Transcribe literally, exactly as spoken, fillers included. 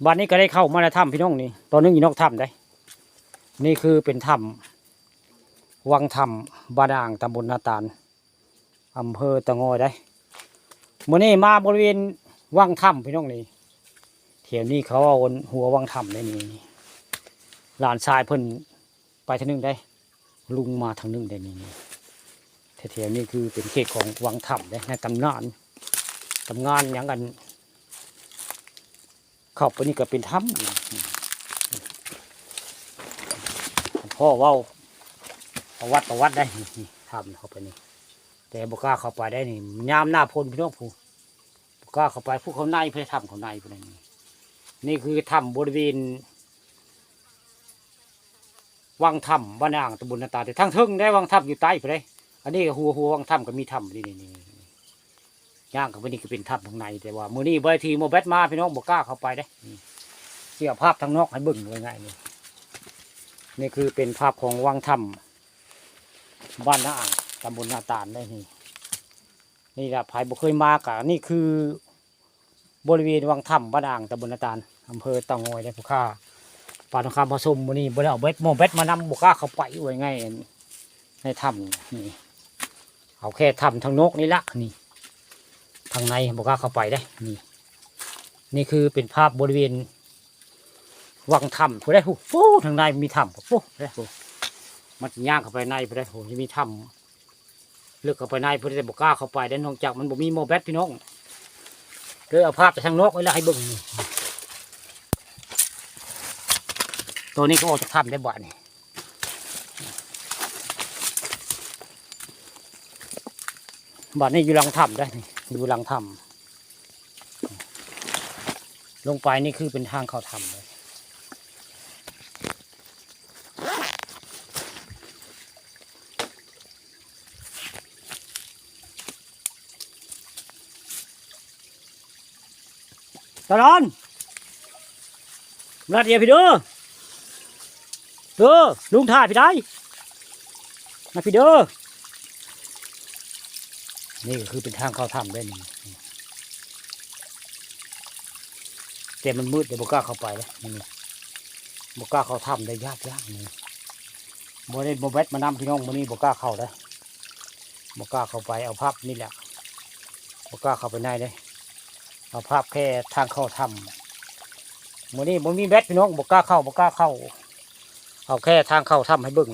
บัดนี้ก็ได้เข้ามาในถ้ำพี่น้องนี่ ตอนนี้อยู่นอกถ้ำได้ นี่คือเป็นถ้ำวังถ้ำบ้านอ่าง ตำบลนาตาล อำเภอเตางอยได้ มื้อนี้มาบริเวณวังถ้ำพี่น้องนี่ แถวนี้เขาเอาหัววังถ้ำได้นี่ หลานชายเพิ่นไปทางหนึ่งได้ ลุงมาทางหนึ่งได้นี่ แถวๆนี้คือเป็นเขตของวังถ้ำได้ ในตำนาน ตำนานหยังกัน เข้าไปนี่ก็เป็นถ้ำ พ่อเว้าประวัติ ประวัติได้นี่ ถ้ำเข้าไปนี่ แต่บ่กล้าเข้าไปได้นี่ ยามหน้าฝนพี่น้องผู้ บ่กล้าเข้าไป ผู้เขาใน ไปถ้ำเขาในไปนั่นนี่ นี่คือถ้ำบริเวณ วังถ้ำบ้านอ่าง ตำบลนาตาล แต่ทางเทิงได้ วังถ้ำอยู่ใต้ไปเลย อันนี้ก็หัว หัววังถ้ำก็มีถ้ำนี่ นี่ นี่ นี่ ย่างเข้าไปนี่ก็เป็นถ้ำข้างใน แต่ว่ามื้อนี้บ่ได้ถือโมแบตมาพี่น้อง บ่กล้าเข้าไปได้ นี่ เสียภาพทางนอกให้เบิ่งไว้ง่ายนี่ นี่คือเป็นภาพของวังถ้ำบ้านนาอ่าง ตำบลนาตาลได้นี่ นี่ล่ะ ไผบ่เคยมากะ นี่คือ บริเวณวังถ้ำบ้านอ่าง ตำบลนาตาล อำเภอเต่างอยได้ผู้ข้า ปานทองคำผสม มื้อนี้บ่ได้เอาแบต โมแบตมานำ บ่กล้าเข้าไป ว่าง่าย ในถ้ำนี่ เอาแค่ถ้ำทางนอกนี่ละนี่ ทางในบ่กล้าเข้าไปได้นี่ นี่คือเป็นภาพบริเวณ วังถ้ำผู้ใดผู้ ผู้ทางในมีถ้ำผู้ใดผู้ มันย่างเข้าไปในผู้ใดผู้ จะมีถ้ำ ลึกเข้าไปในผู้ใดบ่กล้าเข้าไปได้ นอกจากมันบ่มีโมแบตพี่น้อง เลยเอาภาพจากทางนอกไว้แล้วให้เบิ่งนี่ ตัวนี้ก็ออกจากถ้ำได้บ่นี่ บัดนี้อยู่หลังถ้ำได้นี่ อยู่หลังถ้ำ ลงไปนี่คือเป็นทางเข้าถ้ำเลย ตะลอน มาเดี๋ยวพี่เด้อ เด้อ ลุงถ่ายพี่ได้ มาพี่เด้อ นี่ก็คือเป็นทางเข้าถ้ำได้นี่ แต่มันมืด เดี๋ยวบ่กล้าเข้าไปเลย นี่ บ่กล้าเข้าถ้ำได้ ยากยากนี่ บ่ได้โมแบตมานำพี่น้อง มื้อนี้บ่กล้าเข้าได้ บ่กล้าเข้าไป เอาภาพนี่แหละ บ่กล้าเข้าไปในเด้ เอาภาพแค่ทางเข้าถ้ำ มื้อนี้บ่มีแบตพี่น้อง บ่กล้าเข้า บ่กล้าเข้า เอาแค่ทางเข้าถ้ำให้เบิ่ง